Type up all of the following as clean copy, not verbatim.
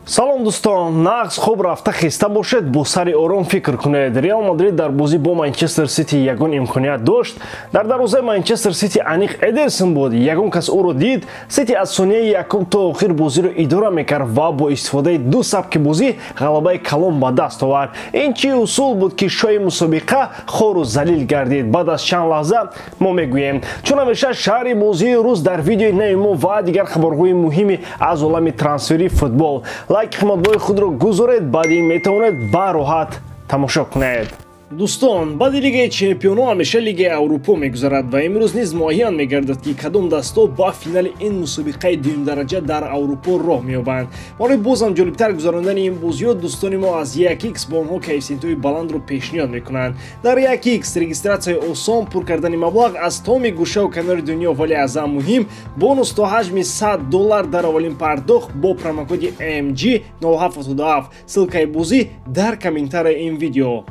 Салом дӯстон, нағз хуб рафта хеста бошед, бо сари ором фикр кунед. Реал Мадрид дар бозӣ бо Манчестер Сити ягон имконият дошт. Дар дарвозаи Манчестер Сити аниқ Эдерсон буд. Ягон кас ӯро дид. Сити аз сонияи якум то охир бозиро идора мекард ва бо истифодаи ду сабки бозӣ ғалабаи калон ба даст овард. Ин чӣ усул буд, ки шоҳи мусобиқа хору залил гардид? Баъд аз чанд лаҳза мо мегӯем. Чун ҳамеша шаҳри бозии рӯз дар видеои нави мо ва дигар хабарҳои муҳими аз олами трансфери футбол. Лайк қиматбои худро гузоред, баъди ин метавонед ба роҳат тамошо кунед. Дӯстон, баъди Лигаи чемпионҳо ҳамеша Лигаи Аврупо мегузарад ва имрӯз низ муайян мегардад, ки кадом дастҳо ба финали ин мусобиқаи дуюмдараҷа дар Аврупо роҳ меёбанд. Барои бозам ҷолибтар гузарондани ин бозиҳо дӯстони мо аз 1x бо онҳо коэффисиентҳои баландро пешниҳод мекунанд. Дар 1x регистратсияи осон, пур кардани маблағ аз томи гӯшаву канори дунё, вале аз ҳам муҳим бонус то ҳаҷми $100 дар аввалин пардохт бо промокоди MG0777. Ссылкаи бозӣ дар комментарияи ин видео.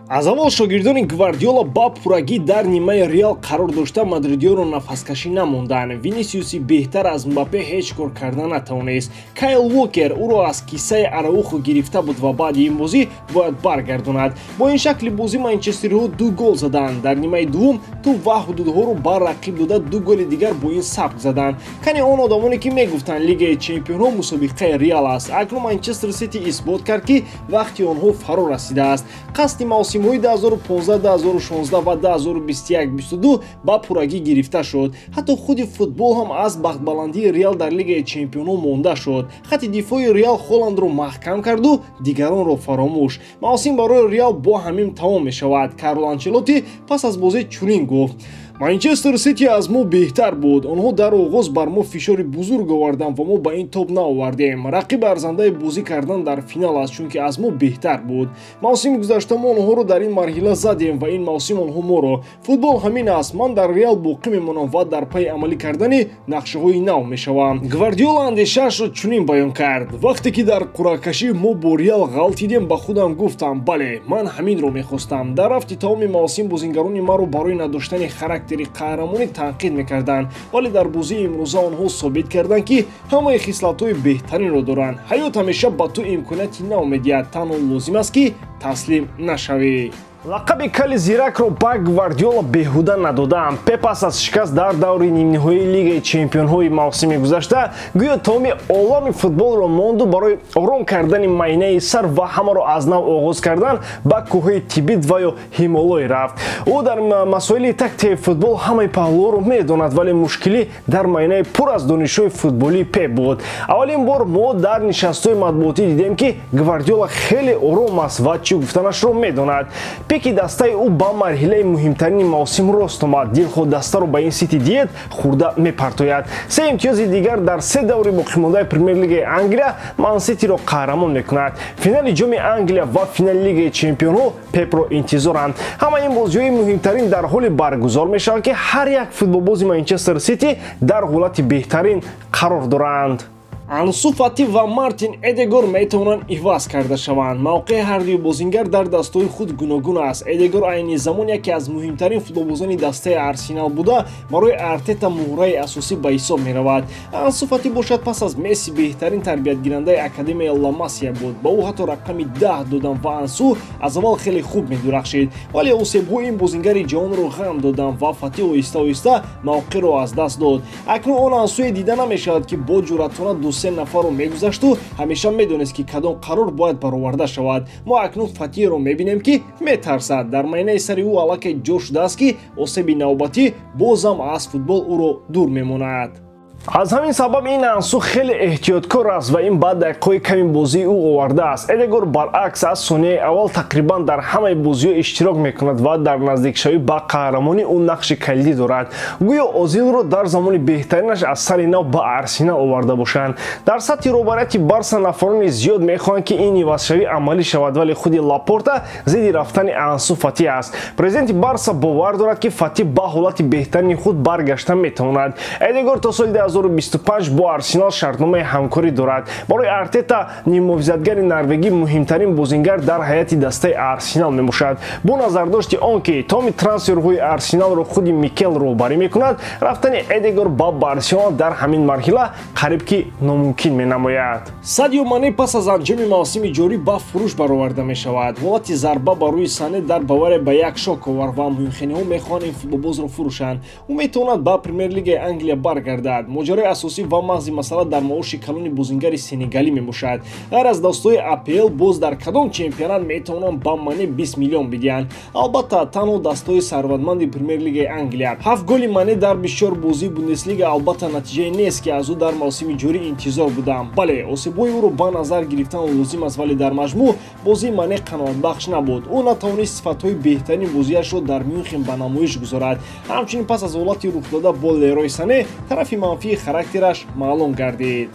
Аз аввал шогирдони Гвардиола ба пуррагӣ дар нимаи Реал қарор дошта мадридиёро нафаскашӣ намонданд. Винисиуси беҳтар аз Мбаппе ҳеҷ кор карда натавонист. Кайл Уокер ӯро аз киссаи Араухо гирифта буд ва баъди ин бозӣ бояд баргардонад. Бо ин шакли бозӣ манчестериҳо ду гол заданд. Дар нимаи дуввум тӯб ва ҳудудҳоро ба рақиб дода ду голи дигар бо ин сабк заданд. Кани он одамоне, ки мегуфтанд, Лигаи чемпионҳо мусобиқаи Реал аст. Акнун Манчестер Сити исбот кард, ки вақти онҳо фаро расидааст. Қасди мавсимҳои 2015, 2016 ва 2021-22 ба пуррагӣ гирифта шуд. Ҳатто худи футбол ҳам аз бахтбаландии Реал дар Лигаи чемпионҳо монда шуд. Хати дифои Реал Холандро маҳкам карду дигаронро фаромӯш. Мавсим барои Реал бо ҳамин тамом мешавад. Карло Анчелотти пас аз бозӣ чунин гуфт: Манчестер Сити аз мо беҳтар буд. Онҳо дар оғоз бар мо фишори бузург оварданд ва мо ба ин тоб наовардем. Рақиб арзандаи бозӣ кардан дар финал аст, чунки аз мо беҳтар буд. Мавсими гузашта мо онҳоро дар ин марҳила задем ва ин мавсим онҳо моро. Футбол ҳамин аст. Ман дар Реал боқӣ мемонам ва дар пайи амалӣ кардани нақшаҳои нав мешавам. Гвардиола андешаашро чунин баён кард: вақте ки дар қуръакашӣ мо бо Реал ғалтидем, ба худам гуфтам: бале, ман ҳаминро мехостам. Дар рафти тамоми мавсим бозингарони маро барои надоштани характери қаҳрамонӣ танқид мекарданд, вале дар бозии имрӯза онҳо собит карданд, ки ҳамаи хислатҳои беҳтаринро доранд. Ҳаёт ҳамеша ба ту имконияти нав медиҳад, танҳо лозим аст, ки таслим нашавӣ. Лақаби кали зиракро ба Гвардиола беҳуда надодам. Пеп пас аз шикаст дар даври нимниҳоии Лигаи чемпионҳои мавсими гузашта гӯё тамоми олами футболро монду барои ором кардани майнаи сар ва ҳамаро аз нав оғоз кардан ба кӯҳҳои Тибит ва ё Ҳимолой рафт. Ӯ дар масоили тактикаи футбол ҳамаи паҳлӯҳоро медонад, вале мушкилӣ дар майнаи пур аз донишҳои футболии Пеп буд. Аввалин бор мо дар нишастҳои матбуотӣ дидем, ки Гвардиола хеле ором аст ва чӣ гуфтанашро медонад. Пики дастаи ӯ ба марҳилаи муҳимтарини мавсим рост омад. Дилхоҳ дастаро ба ин Сити диет хӯрда мепартояд. Се имтиёзи дигар дар се даври боқимондаи Премер-лигаи Англия Ман-Ситиро қаҳрамон мекунад. Финали Ҷоми Англия ва финали Лигаи чемпионҳо Пепро интизоранд. Ҳама ин бозиҳои муҳимтарин дар ҳоле баргузор мешаванд, ки ҳар як футболбози Манчестер Сити дар ҳолати беҳтарин қарор доранд. Ансу Фати ва Мартин Эдегор метавонанд иваз карда шаванд. Мавқеи ҳардуи бозингар дар дастҳои худ гуногун аст. Эдегор айни замон яке аз муҳимтарин футболбозони дастаи Арсенал буда, барои Артета муҳраи асосӣ ба ҳисоб меравад. Ансу Фати бошад, пас аз Месси беҳтарин тарбиятгирандаи академияи Ла Масия буд. Ба ӯ ҳатто рақами 10 доданд ва Ансу аз аввал хеле хуб медурахшид. Вале осебҳо ин бозингари ҷавонро ғам доданд ва Фати оҳиста оҳиста мавқеъро аз даст дод. Акнун он Ансуе дида намешавад, ки бо ҷуръатона ду-се нафарро мегузашту ҳамеша медонист, ки кадом қарор бояд бароварда шавад. Мо акнун Фатиеро мебинем, ки метарсад. Дар майнаи сари ӯ аллакай ҷо шудааст, ки осеби навбатӣ бозам аз футбол ӯро дур мемонад. Аз ҳамин сабаб ин Ансу хеле эҳтиёткор аст ва ин ба дақиқаҳои ками бозии ӯ овардааст. Эдегор баръакс аз сонияи аввал тақрибан дар ҳамаи бозиҳо иштирок мекунад ва дар наздикшавӣ ба қаҳрамонӣ ӯ нақши калидӣ дорад. Гӯё Озилро дар замони беҳтаринаш аз сари нав ба Арсенал оварда бошанд. Дар сатҳи роҳбарияти Барса нафарони зиёд мехоҳанд, ки ин ивазшавӣ амалӣ шавад, вале худи Лапорта зидди рафтани Ансу Фати аст. Президенти Барса бовар дорад, ки Фати ба ҳолати беҳтарини худ баргашта метавонад. Эдегор то соли 2025 бо Арсенал шартномаи ҳамкорӣ дорад. Барои Артета ниммуҳофизатгари норвегӣ муҳимтарин бозингар дар ҳайати дастаи Арсенал мебошад. Бо назардошти он ки томи трансферҳои Арсеналро худи Микел роҳбарӣ мекунад, рафтани Эдегор ба Барселона дар ҳамин марҳила қариб ки номумкин менамояд. Садио Мане пас аз анҷоми мавсими ҷорӣ ба фурӯш бароварда мешавад. Ҳолати зарба ба рӯи Сане дар Бавария ба як шок овард ва мюнхениҳо мехоҳанд ин футболбозро фурӯшанд. Ӯ метавонад ба Премер-лигаи Англия баргардад. Моҷарои асосӣ ва мағзи масъала дар маоши калони бозингари сенегалӣ мебошад. Ғайр аз дастҳои АПЛ боз дар кадом чемпионат метавонанд ба Мане 20 миллион бидиҳанд? Албатта, танҳо дастҳои сарватманди Премер-лигаи Англия. 7 голи Мане дар 24 бозии Бундеслига албатта натиҷае нест, ки аз ӯ дар мавсими ҷорӣ интизор будам. Бале, осебҳои ӯро ба назар гирифтан лозим аст, вале дар маҷмӯъ бозии Мане қаноатбахш набуд. Ӯ натавонист сифатҳои беҳтарини бозиашро дар Мюнхен ба намоиш гузорад. Ҳамчунин пас аз ҳолати рухдода бо Лерой Сане тарафи манфии характераш маълум гардид.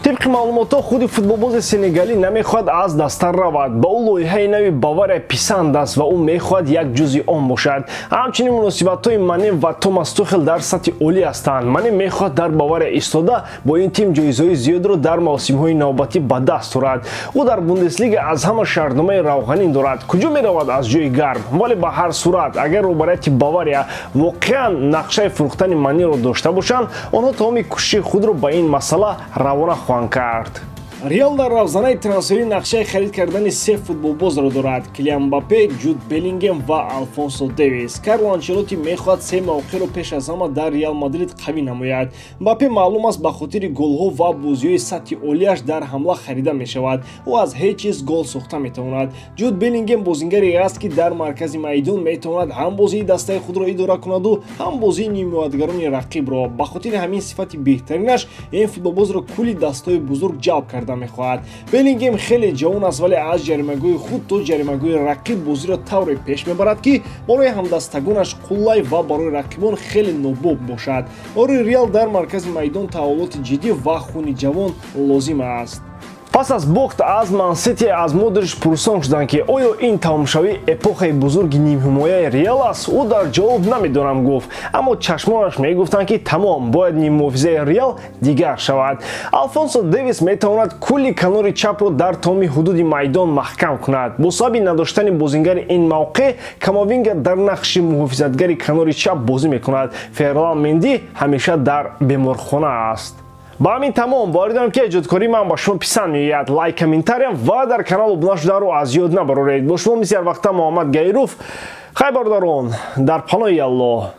Тибқи маълумотҳо, худи футболбози сенегалӣ намехоҳад аз даста равад. Ба ӯ лоиҳаи нави Бавария писанд аст ва ӯ мехоҳад як ҷузъи он бошад. Ҳамчунин муносибатҳои Мане ва Томас Тухел дар сатҳи олӣ ҳастанд. Мане мехоҳад дар Бавария истода бо ин тим ҷоизаҳои зиёдро дар мавсимҳои навбатӣ ба даст орад. Ӯ дар Бундеслига аз ҳама шартномаи равғанин дорад. Куҷо меравад аз ҷои гарм? Вале ба ҳар сурат, агар роҳбарияти Бавария воқеан нақшаи фурӯхтани Манеро дошта бошанд, онҳо тамоми кӯшиши худро ба ин масъала равона хоҳанд кард. Реал дар равзанаи трансферӣ нақшаи харид кардани се футболбозро дорад: Килиан Мбаппе, Ҷуд Беллингем ва Алфонсо Дэвис. Карло Анчелотти мехоҳад се мавқеъро пеш аз ҳама дар Реал Мадрид қавӣ намояд. Мбаппе маълум аст, ба хотири голҳо ва бозиҳои сатҳи олияш дар ҳамла харида мешавад. Ӯ аз ҳеҷ чиз гол сохта метавонад. Ҷуд Беллингем бозингаре аст, ки дар маркази майдон метавонад ҳам бозии дастаи худро идора кунаду ҳам бозии нимҳимоятгарони рақибро. Ба хотири ҳамин сифати беҳтаринаш ин футболбозро кулли дастҳои бузург ҷалб карда мехоҳад. Беллингем хеле ҷавон аст, вале аз ҷаримагоҳи худ то ҷаримагоҳи рақиб бозиро тавре пеш мебарад, ки барои ҳамдастагонаш қуллай ва барои рақибон хеле нобоб бошад. Барои Реал дар маркази майдон таҳаввулоти ҷиддӣ ва хуни ҷавон лозим аст. Пас аз бохт аз Ман-Сити аз Модрич пурсон шуданд, ки оё ин тамомшавии эпохаи бузурги нимҳимояи Реал аст? Ӯ дар ҷавоб намедонам гуфт, аммо чашмонаш мегуфтанд, ки тамом, бояд ниммуҳофизаи Реал дигар шавад. Алфонсо Дэвис метавонад кулли канори чапро дар тамоми ҳудуди майдон маҳкам кунад. Бо сабаби надоштани бозингари ин мавқеъ, Камовинга дар нақши муҳофизатгари канори чап бозӣ мекунад. Ферлан Менди ҳамеша дар беморхона аст. Ба ҳамин тамом. Боварӣ дорам, ки эҷодкории ман ба шумо писанд меояд. Лайк, комментария ва дар канал обуна шуданро аз ёд набароред. Бо шумо мисли ҳар вақта Муҳаммад Гаиров. Хайр, бародарон, дар паноҳи Аллоҳ.